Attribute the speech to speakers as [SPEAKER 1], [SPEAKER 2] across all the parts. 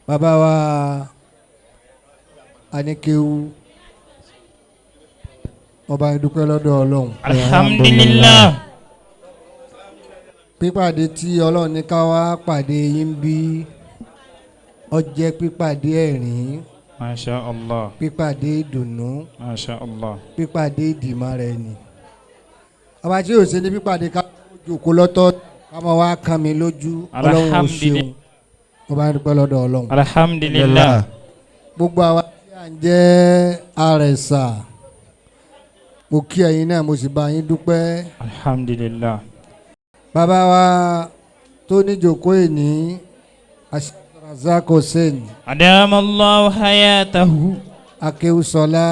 [SPEAKER 1] Bàbá wa Anikewu, ọba ìdúpẹ́ lọ́dọ̀ Ọlọ́run.
[SPEAKER 2] Alhamdulillah.
[SPEAKER 1] Pípàdé tí Ọlọ́run ní ká wá pàdé yín bí, ó jẹ́ pípàdé ẹ̀rín.
[SPEAKER 2] Masha Allah.
[SPEAKER 1] Pípàdé ìdùnnú.
[SPEAKER 2] Masha Allah.
[SPEAKER 1] Pípàdé ìdìmọ́ rẹ ni. Ọba tí yóò ṣe ní pípàdé ká jòkó lọ́tọ̀ ká máa wá kàn mí lójú, Ọlọ́run ò ṣeun, ọba ìdúpẹ́ lọ́dọ̀ Ọlọ́run.
[SPEAKER 2] Alhamdulillah.
[SPEAKER 1] Gbogbo àwa tí à ń jẹ́ àrẹ̀sà, mo kí ẹ̀yin náà, mo sì bá yín dúpẹ́.
[SPEAKER 2] Alhamdulillah.
[SPEAKER 1] Bàbá wa tó níjòkó ìní, Razak Hussein.
[SPEAKER 2] Adama Allahu hayatahu.
[SPEAKER 1] Akéwùsọlá,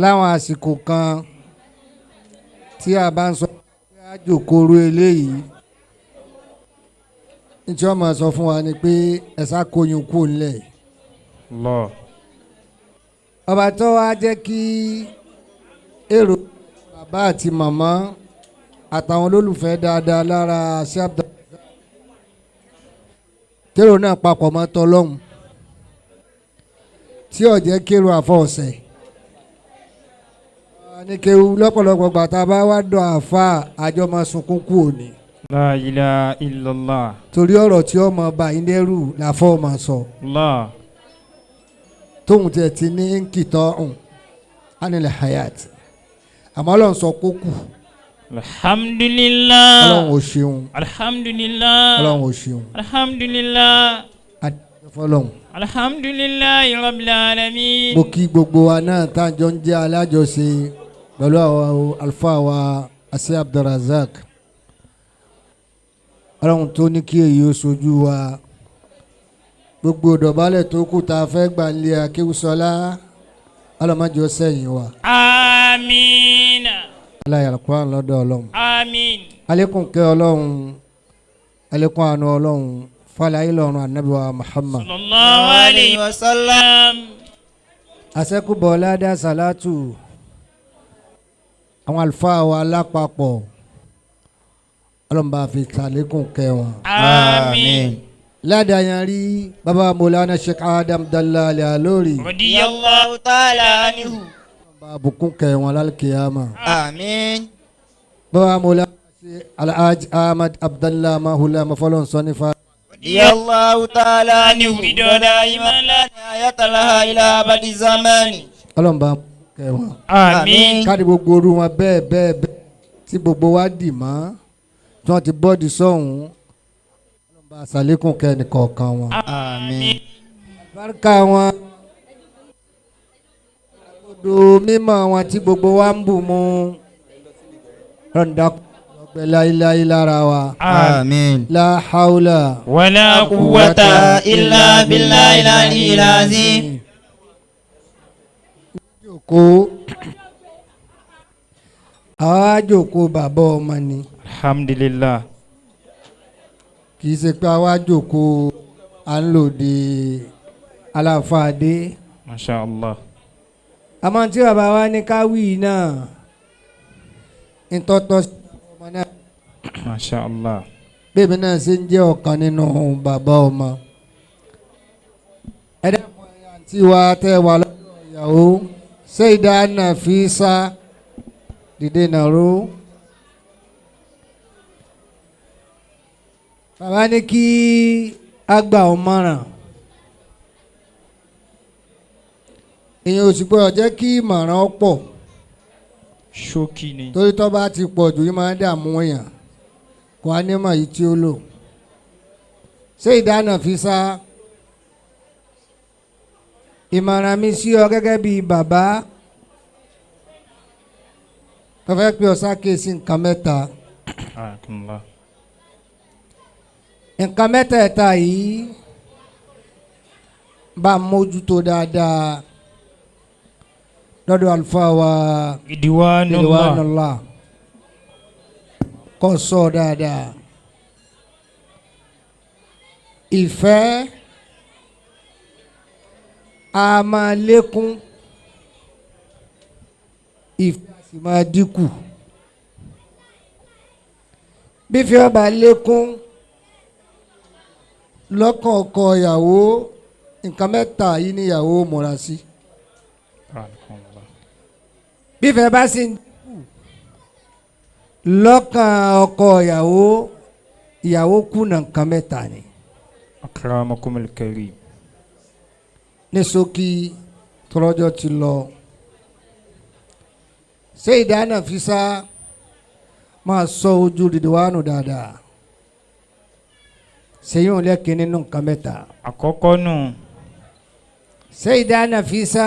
[SPEAKER 1] láwọn àsìkò kan tí a bá ń sọ pé àjòkòrò eléyìí ní tí wọ́n máa sọ fún wa ni pé ẹ̀sà kóyún kú ńlẹ̀.
[SPEAKER 2] Allah.
[SPEAKER 1] Ọba tó wá jẹ́ kí èrò bàbá àti màmá àtàwọn olólùfẹ́ dáadáa lára ṣáàbùdá tèrò náà papọ̀ mọ́ tọlọ́hun tí ó jẹ́ kérò àfọ̀ọ̀sẹ̀ ní kéwú lọ́pọ̀lọpọ̀ gbà tá a bá wá dọ̀ àfa àjọ máa sunkún kú òní.
[SPEAKER 2] La ilaha illallah.
[SPEAKER 1] Torí ọ̀rọ̀ tí ó máa bá yín lẹ́rù làfọ́ máa sọ.
[SPEAKER 2] Allah.
[SPEAKER 1] Tóun tiẹ̀ ti ní nkìtọ́ ọ̀hún anilẹ̀ hayat, àmọ́ Ọlọ́run sọ kó kù.
[SPEAKER 2] Alhamdulillah.
[SPEAKER 1] Ọlọ́run ò ṣeun.
[SPEAKER 2] Alhamdulillah.
[SPEAKER 1] Ọlọ́run ò ṣeun.
[SPEAKER 2] Alhamdulillah.
[SPEAKER 1] Adúpẹ́.
[SPEAKER 2] Alhamdulillah rabbil alamin.
[SPEAKER 1] Mo kí gbogbo wa náà tá a jọ ń jẹ́ alájọṣe pẹ̀lú àwọn àlùfáà wa Asi Abdulrazak. Ọlọ́run tó ní kí èyí ó ṣojú wa, gbogbo ìdọ̀bálẹ̀ tó kù tá a fẹ́ gbà lé Akéwùsọlá, ọlọ́mọdé ó sẹ́yìn wa.
[SPEAKER 2] Àmín.
[SPEAKER 1] Aláya Al-Qur'an lọ́dọ̀ Ọlọ́run.
[SPEAKER 2] Àmín.
[SPEAKER 1] Alekun kẹ́ Ọlọ́run, alekun àánú Ọlọ́run fàlàyé lọ́run Ànábì wa Muhammad.
[SPEAKER 2] Sallallahu alayhi wa sallam.
[SPEAKER 1] Àṣẹkùbọ̀ ládàá sàlátù àwọn àlùfáà wa lápapọ̀, Ọlọ́run bá fi sàlékún kẹ́ wọn.
[SPEAKER 2] Àmín.
[SPEAKER 1] Ládàá yẹn rí baba Mawlana Sheikh Adam Dalla Alori.
[SPEAKER 2] Radiyallahu ta'ala anhu.
[SPEAKER 1] Bá bùkún kẹ́ wọn lálùkìyàmà.
[SPEAKER 3] Àmín.
[SPEAKER 1] Baba Mawlana Sheikh Alhaji Ahmad Abdallah Mahula Mafọlọ́n Sọ́nífà.
[SPEAKER 3] Radiyallahu ta'ala anhu. Daiman la nihayata laha ila abadi zamani.
[SPEAKER 1] Ọlọ́run bá kẹ́ wọn.
[SPEAKER 2] Àmín.
[SPEAKER 1] Káàdì gbogbo orú wọn bẹ́ẹ̀ bẹ́ẹ̀ bẹ́ẹ̀ tí gbogbo wa dì mọ́ tí wọ́n ti bọ́ọ̀dì sọ́hún, Ọlọ́run bá sàlékún kẹ́ ẹnìkọ̀ọ̀kan wọn.
[SPEAKER 3] Àmín.
[SPEAKER 1] Àlùbáríkà wọn, odò mímọ́ wọn tí gbogbo wa ń bù mú, rọ̀ǹdà ọgbẹ́ láíláí lára wa.
[SPEAKER 3] Àmín.
[SPEAKER 1] La hawla
[SPEAKER 2] wala quwwata
[SPEAKER 3] illa billahi al-aliyyil azim.
[SPEAKER 1] Jòkó, àwa jòkó bàbá ọmọ ni.
[SPEAKER 2] Alhamdulillah.
[SPEAKER 1] Kì í ṣe pé àwa jòkó à ń lò dé aláfáàdé.
[SPEAKER 2] Masha Allah.
[SPEAKER 1] Àmọ́ tí bàbá wa ní ká wí náà ntọ́tọ́ sí ọmọ náà.
[SPEAKER 2] Masha Allah.
[SPEAKER 1] Bébí náà ṣe ń jẹ́ ọ̀kan nínú bàbá ọmọ. Ẹ dákun, ẹ̀yin àǹtí wa tẹ́ wà lọ́dọ̀ ìyàwó Seyida Nafisa, dìde nàró. Bàbá ní kí a gbà ọ́ mọ̀ràn. Èèyàn ò sì gbọ́dọ̀ jẹ́ kí ìmọ̀ràn ó pọ̀.
[SPEAKER 2] Ṣókí ni.
[SPEAKER 1] Torí tó bá ti pọ̀ jù, yìí máa ń dààmú èèyàn, kò á ní mọ̀ yìí tí ó lò. Seyida Nafisa, ìmọ̀ràn mi sí ọ gẹ́gẹ́ bí bàbá tó fẹ́ pé ọ ṣàkíyèsí nǹkan mẹ́ta.
[SPEAKER 2] Akumullah.
[SPEAKER 1] Nǹkan mẹ́tẹ̀ẹ̀ta yìí, bá a mójútó dáadáa lọ́dọ̀ àlùfáà wa.
[SPEAKER 2] Ridwanullah.
[SPEAKER 1] Ridwanullah, kò sọ dáadáa. Ìfẹ́ a máa lékún, ìfẹ́ a sì máa dínkù. Bí ìfẹ́ bá lékún, Lọ́kàn ọkọ ìyàwó, nǹkan mẹ́ta yìí ni ìyàwó múra sí.
[SPEAKER 2] Akramakumullah.
[SPEAKER 1] Bífẹ̀ bá sì ń dínkù lọ́kàn ọkọ ìyàwó, ìyàwó kùnà nǹkan mẹ́ta ni.
[SPEAKER 2] Akramakumul karim.
[SPEAKER 1] Ní ṣókí, tọrọjọ ti lọ, ṣé ìdáná fi sá máa sọ ojú Ridwanu dáadáa, ṣèyí ò lẹ́kìn nínú nǹkan mẹ́ta.
[SPEAKER 2] Àkọ́kọ́ nù.
[SPEAKER 1] Ṣé ìdáná fi sá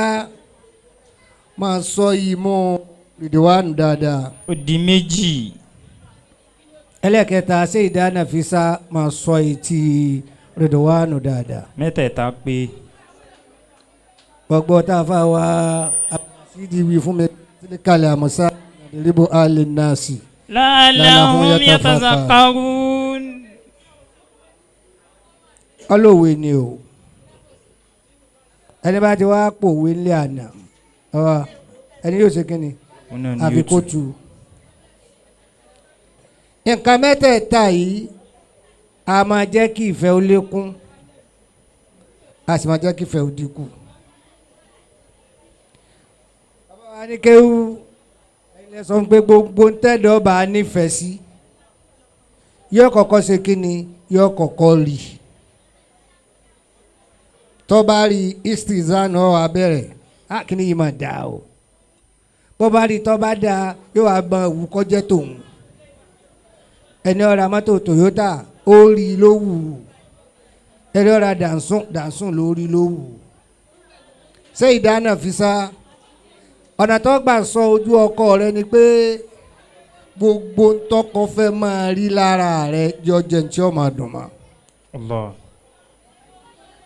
[SPEAKER 1] máa sọ imú Ridwanu dáadáa.
[SPEAKER 2] Ó di méjì.
[SPEAKER 1] Ẹlẹ́kẹta, ṣé ìdáná fi sá máa sọ etí Ridwanu dáadáa.
[SPEAKER 2] Mẹ́tẹ̀ẹ̀ta pé.
[SPEAKER 1] Gbogbo tá a fà wá sídi wí fún mi sílíkàlẹ̀ àmọ́sá àdìríbò alẹ́ nọ́ọ̀sì.
[SPEAKER 2] La'allahum yatazakkarun.
[SPEAKER 1] Ọlọ́wé ni o, ẹni bá ti wá pòwe ńlẹ̀ àná ọ, ẹni yóò ṣe kínni?
[SPEAKER 2] Òun náà ni
[SPEAKER 1] Àfi
[SPEAKER 2] yóò
[SPEAKER 1] kó
[SPEAKER 2] tu.
[SPEAKER 1] tu. Nǹkan mẹ́tẹ̀ẹ̀ta yìí a máa jẹ́ kí ìfẹ́ ó lékún, a sì máa jẹ́ kí ìfẹ́ ó dínkù. Bàbá wa ní kéwú, ẹni sọ pé gbogbo ń tẹ́dọ̀ bá a nífẹ̀ẹ́ sí, yóò kọ́kọ́ ṣe kínni? Yóò kọ́kọ́ rí i. Tó bá rí istizan ọ̀ abẹ́rẹ́ á kí ni yìí máa dà o. Bó bá rí, tó bá dà, yóò wá gbọ́n òwú kọjẹ́ tòun. Ẹni ó ra mọ́tò Toyota, ó rí ló wù ú. Ẹni ó ra Datsun, Datsun ló rí ló wù ú. Ṣé ìdáná fi sá ọ̀nà tó gbà sọ ojú ọkọ rẹ ni pé gbogbo ntọ́kọ fẹ́ máa rí lára rẹ jọ jẹ́ ní tí ó máa dùn mọ́.
[SPEAKER 2] Allah.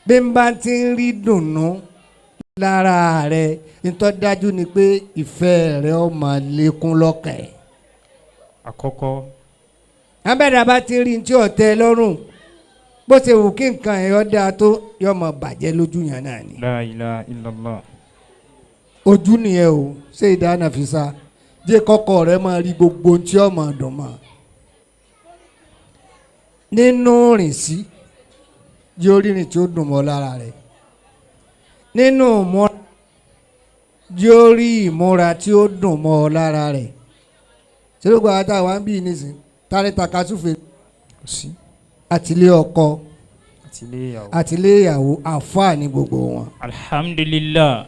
[SPEAKER 1] Bí n bá ti ń rí dùnnú lára rẹ, ntọ́ dájú ni pé ìfẹ́ rẹ ó máa lékún lọ́kàn ẹ̀.
[SPEAKER 2] Àkọ́kọ́.
[SPEAKER 1] Abẹ́rẹ́ bá ti rí tí ọ̀tẹ́ lọ́rùn, bó ṣe wù kí nǹkan ẹ̀ ọ́ dáa tó, yọ máa bàjẹ́ lójú yẹn náà ni.
[SPEAKER 2] La ilaha illallah.
[SPEAKER 1] Ojú nìyẹn o. Ṣé ìdáná fi sa jẹ́ kọ́kọ́ rẹ máa rí gbogbo ohun tí ó máa dùn mọ́ nínú rìn sí, jẹ́ orírìn tí ó dùn mọ́ lára rẹ̀, nínú ìmúra, jẹ́ orí ìmúra tí ó dùn mọ́ ọ lára rẹ̀. Ṣé ló gba àtàwọn àbí nísìn tani takasúfè?
[SPEAKER 2] Kò sí.
[SPEAKER 1] Àtìlé ọkọ
[SPEAKER 2] Àti ilé ìyàwó.
[SPEAKER 1] Àtìlé ìyàwó, àfáà ní gbogbo wọn.
[SPEAKER 2] Alhamdulillah.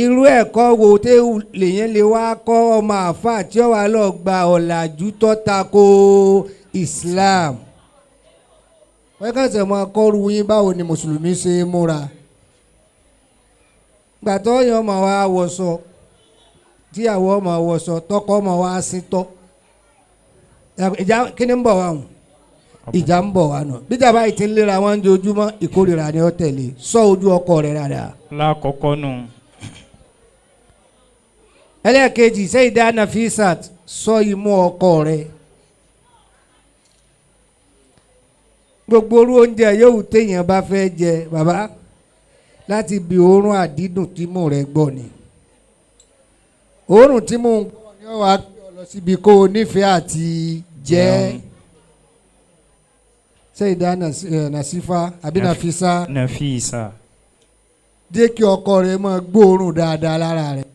[SPEAKER 1] Irú ẹ̀kọ́ wo téwù lèyẹn lè wá kọ́ ọmọ àfáà tí ó wà lọ gba ọ̀làjú tó tako Islam? Wọ́n kàn sẹ̀ mọ́ akọ́rù yín, báwo ni mùsùlùmí ṣe é múra? Gbàtọ́ yẹn ọmọ wa wọṣọ, tíyàwó ọmọ wọṣọ, tọkọ ọmọ wa sí tọ́, ìjà kí ni ń bọ̀ wá hùn? Ìjà ń bọ̀ wá nù. Bíjà báyìí ti ń léra wọn jojúmọ́, ìkórìíra ni ó tẹ̀lé. Sọ ojú ọkọ rẹ̀ dáadáa.
[SPEAKER 2] Lákọ̀ọ́kọ́ nù.
[SPEAKER 1] Ẹlẹ́ẹ̀kejì, Seyida Nafisat, sọ imú ọkọ rẹ̀. Gbogbo orú oúnjẹ yòówù téèyàn bá fẹ́ jẹ, bàbá, láti bi òórùn àdídùn tí mò rẹ̀ gbọ́ ni. Òórùn tí mò ń gbọ́ ni ó wàá gbé ọ lọ síbi kó o nífẹ̀ẹ́ àti jẹ́. Seyida Nasifa àbí Nafisa?
[SPEAKER 2] Nafisa.
[SPEAKER 1] Jẹ́ kí ọkọ rẹ̀ máa gbóòórùn dáadáa lára rẹ̀.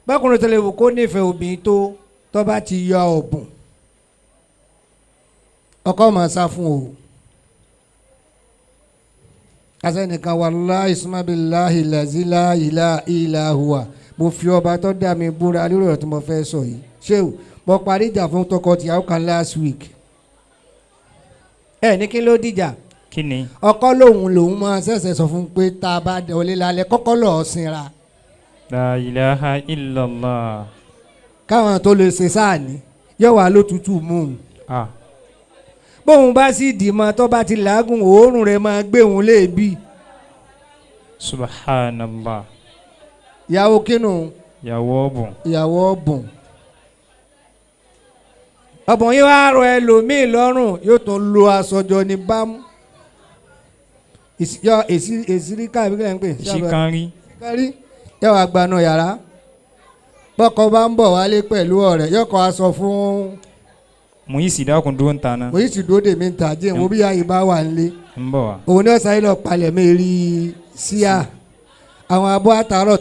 [SPEAKER 1] Bákùnrin tẹ̀lé wò kó nífẹ̀ẹ́ obìnrin tó, tó bá ti yọ ọ̀bùn, ọkọ máa sá fún o. Asẹnìkan, wàláhì sùmábìláhì làzílà ìlà ìlà hùwà, mo fi ọba tó dá mi búra lórí ọ̀rọ̀ tí mo fẹ́ sọ yìí. Ṣé o mo parí ìjà fún tọkọ-tìyàwó kan last week? Ẹ ní kí ló dìjà?
[SPEAKER 2] Kí ni?
[SPEAKER 1] Ọkọ lòun lòun máa ṣẹ̀ṣẹ̀ sọ fún pé tá a bá wọlé lálẹ́, kọ́kọ́ lọ́ọ́ sinra.
[SPEAKER 2] La ilaha illallah.
[SPEAKER 1] Káwọn tó lè ṣe sáàní yóò wá lótútù mú un.
[SPEAKER 2] Ah.
[SPEAKER 1] Bóun bá sì dì mọ́, tó bá ti làágùn, òórùn rẹ̀ máa gbé òun léèbì.
[SPEAKER 2] Subhanallah.
[SPEAKER 1] Ìyàwó kínú?
[SPEAKER 2] Ìyàwó ọ̀bùn.
[SPEAKER 1] Ìyàwó ọ̀bùn. Ọ̀bùn yìí wá rọ ẹlòmíì lọ́rùn, yóò tún lo aṣọjọ ní bámú. Èsìrí káàbí kílẹ̀ ń pè?
[SPEAKER 2] Ìṣìkanrí.
[SPEAKER 1] Kárí yóò wá gbanú yàrá. Bọ́kọ bá ń bọ̀ wálé pẹ̀lú ọ̀rẹ́, yóò kọ́ aṣọ fún
[SPEAKER 2] Muisi dákun dúró ń ta náà.
[SPEAKER 1] Mo yìí sì dúró dè mí ń ta jẹ́ ìwọ bí ayé bá wà nílé.
[SPEAKER 2] Ń bọ̀ wá.
[SPEAKER 1] Òun ní ọ̀sán yìí lọ palẹ̀ mi rí síà àwọn abọ́ àtàrọ̀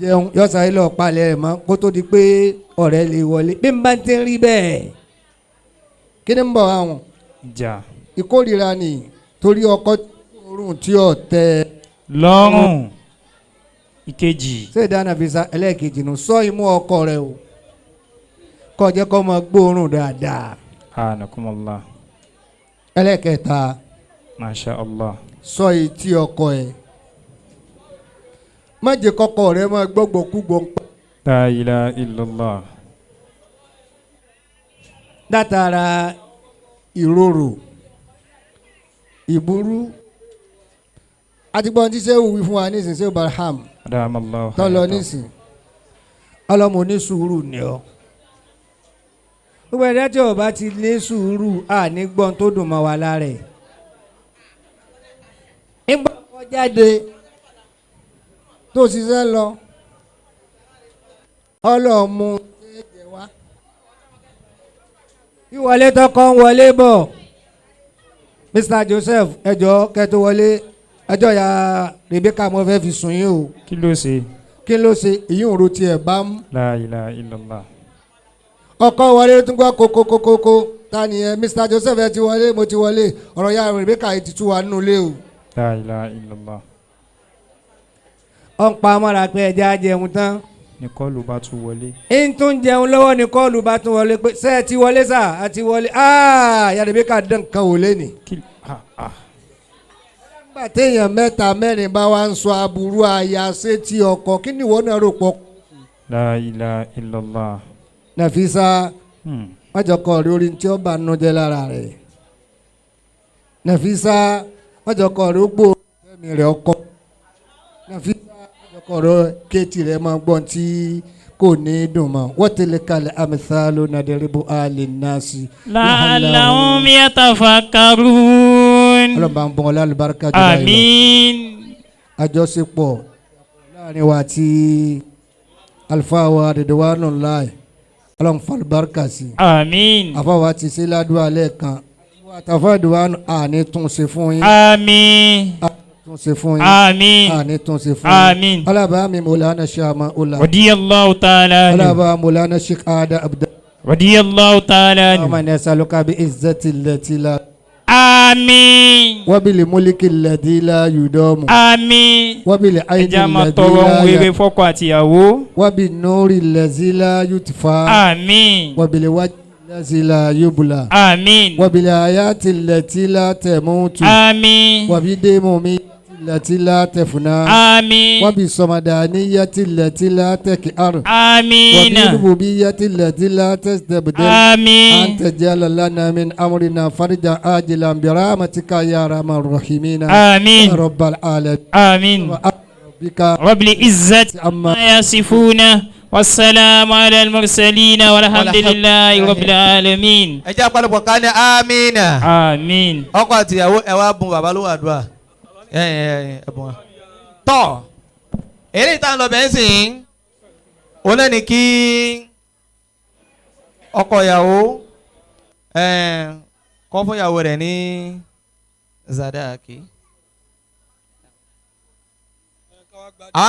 [SPEAKER 1] jẹun yọ̀sán yìí lọ palẹ̀ rẹ̀ mọ́ kó tó di pé ọ̀rẹ́ lè wọlé bí n bá ti ń rí bẹ́ẹ̀ kí ni ń bọ̀ àwọn
[SPEAKER 2] Ìjà.
[SPEAKER 1] ìkórìíra ni torí ọkọ òórùn tí ò tẹ
[SPEAKER 2] Lọ́rùn. Ìkejì.
[SPEAKER 1] ṣé ìdáná fi sa ẹlẹ́ẹ̀kejì nù sọ imú ọkọ rẹ o kó jẹ́ kó máa gbóòórùn dáadáa
[SPEAKER 2] Anakumullah.
[SPEAKER 1] ẹlẹ́ẹ̀kẹta
[SPEAKER 2] Masha Allah.
[SPEAKER 1] sọ etí ọkọ ẹ má jẹ́ kọ́kọ́ rẹ máa gbọ́gbọ́kúgbọ́ ń pa.
[SPEAKER 2] La ilaha illallah.
[SPEAKER 1] Látara ìrorò ìburú àtìgbọ́n tí sẹ́wù wí fún wa nísìn sẹ́wù Barham
[SPEAKER 2] Adamallahu.
[SPEAKER 1] tọ́lọ
[SPEAKER 2] hayatahu.
[SPEAKER 1] nísìn ọlọ́mọ onísùúrù ni ọ́ gbogbo ẹ̀dá tí o bá ti ní sùúrù àní gbọ́n tó dùn mọ́ wa lára ẹ̀ nígbà tó jáde tó ṣiṣẹ́ lọ ọlọ́mú ẹ̀jẹ̀ wá ìwọlé tọkọ ń wọlé bọ̀ Mr. Joseph ẹjọ́ kẹtó wọlé ẹjọ́ ya Rebecca mo fẹ́ fi sùn yín o
[SPEAKER 2] Kí ló ṣe?
[SPEAKER 1] Kí ló ṣe èyí ń ro tiẹ̀ bá mú
[SPEAKER 2] La ilaha illallah.
[SPEAKER 1] Ọkọ wọlé tún gbọ́ kókókókó ta nìyẹn Mr. Joseph ẹ ti wọlé mo ti wọlé ọ̀rọ̀ ya Rebecca yìí ti tú wa nínú ilé o.
[SPEAKER 2] La ilaha illallah.
[SPEAKER 1] Ó ń pa mọ́ra pé ẹja jẹun tán
[SPEAKER 2] Ní kọ́ọ̀lù bá tún wọlé.
[SPEAKER 1] Ń tún jẹun lọ́wọ́ ní kọ́ọ̀lù bá tún wọlé pé ṣé ẹ ti wọlé sà á ti wọlé áà ya Rebecca dán nǹkan wò lé ní.
[SPEAKER 2] Kí ah ah.
[SPEAKER 1] Nígbà téèyàn mẹ́ta mẹ́rin bá wá ń sọ aburú aya sétí ọkọ kí ni ìwọ náà rò pọ̀.
[SPEAKER 2] La ilaha illallah.
[SPEAKER 1] Nàfísà májọkọ rí orí tí ó bá nu jẹ lára rẹ̀ Nàfísà májọkọ rí ó gbó ẹ̀mí rẹ̀ ọkọ Nàfísà májọkọ rí kéétì rẹ̀ máa gbọ́n tí kò ní dùn mọ́ wọ́n amthalu nadribu linnasi.
[SPEAKER 2] La'allahum yatafakkarun.
[SPEAKER 1] Ọlọ́run bá ń bọ̀ ọ́ lálùbáríkà jù báyìí lọ.
[SPEAKER 2] Àmín.
[SPEAKER 1] Àjọṣepọ̀ láàrin wa àti àlùfáà wa Ridwanullahi ọlọ́run falùbáríkà sí i.
[SPEAKER 2] Àmín.
[SPEAKER 1] Àfáwa ti ṣe ládùúgbò lẹ́ẹ̀kan àtàfà ìdùnnú àní tún ṣe fún yín.
[SPEAKER 2] Àmín.
[SPEAKER 1] Tún ṣe fún yín.
[SPEAKER 2] Àmín.
[SPEAKER 1] Àní tún ṣe fún yín.
[SPEAKER 2] Àmín.
[SPEAKER 1] Ọlọ́ba mi Mawlana Shama ọlá.
[SPEAKER 2] Radiyallahu ta'ala anhu.
[SPEAKER 1] Ọlọ́ba Mawlana Sheikh Ada Abdul.
[SPEAKER 2] Radiyallahu ta'ala anhu.
[SPEAKER 1] Ọmọ ní ẹsẹ̀ bí izzati allati la.
[SPEAKER 2] Àmín.
[SPEAKER 1] Wabili mulki alladhi la yudamu.
[SPEAKER 2] Àmín.
[SPEAKER 1] Wabili aini
[SPEAKER 2] Ẹ jẹ́ á máa
[SPEAKER 1] alladhi
[SPEAKER 2] tọrọ
[SPEAKER 1] la
[SPEAKER 2] ohun rere
[SPEAKER 1] ya.
[SPEAKER 2] fọ́kọ àtìyàwó.
[SPEAKER 1] Wabi nuri allazi la yutfa.
[SPEAKER 2] Àmín.
[SPEAKER 1] Wabili wajhi allazi la yubla.
[SPEAKER 2] Àmín.
[SPEAKER 1] Wabili ayati allati la tamutu.
[SPEAKER 2] Àmín.
[SPEAKER 1] Wabidemumi allati la tafna.
[SPEAKER 2] Àmín.
[SPEAKER 1] وبالصمدانية التي لا تكأر.
[SPEAKER 2] Àmín.
[SPEAKER 1] وبالربوبية التي لا تستبدل أن
[SPEAKER 2] Àmín.
[SPEAKER 1] تجعل لنا من أمرنا فرجا عاجلا برحمتك يا أرحم الراحمين.
[SPEAKER 2] آمين.
[SPEAKER 1] يا رب العالمين.
[SPEAKER 2] آمين.
[SPEAKER 1] ربك
[SPEAKER 2] رب العزة
[SPEAKER 1] عما
[SPEAKER 2] ما يصفون والسلام على المرسلين والحمد لله رب العالمين.
[SPEAKER 3] Ẹ jẹ́ àpalọ̀pọ̀ ká ní amínà.
[SPEAKER 2] آمين.
[SPEAKER 3] Ọkọ àtìyàwó ẹ wá bùn bàbá lówó àdúrà ẹ ẹ ẹ bùn wa. Tọ́ eré ìta ń lọ bẹ́ẹ̀ sìn òun náà ni kí ọkọ ìyàwó ẹ kọ́ fún ìyàwó rẹ̀ ní zadaki.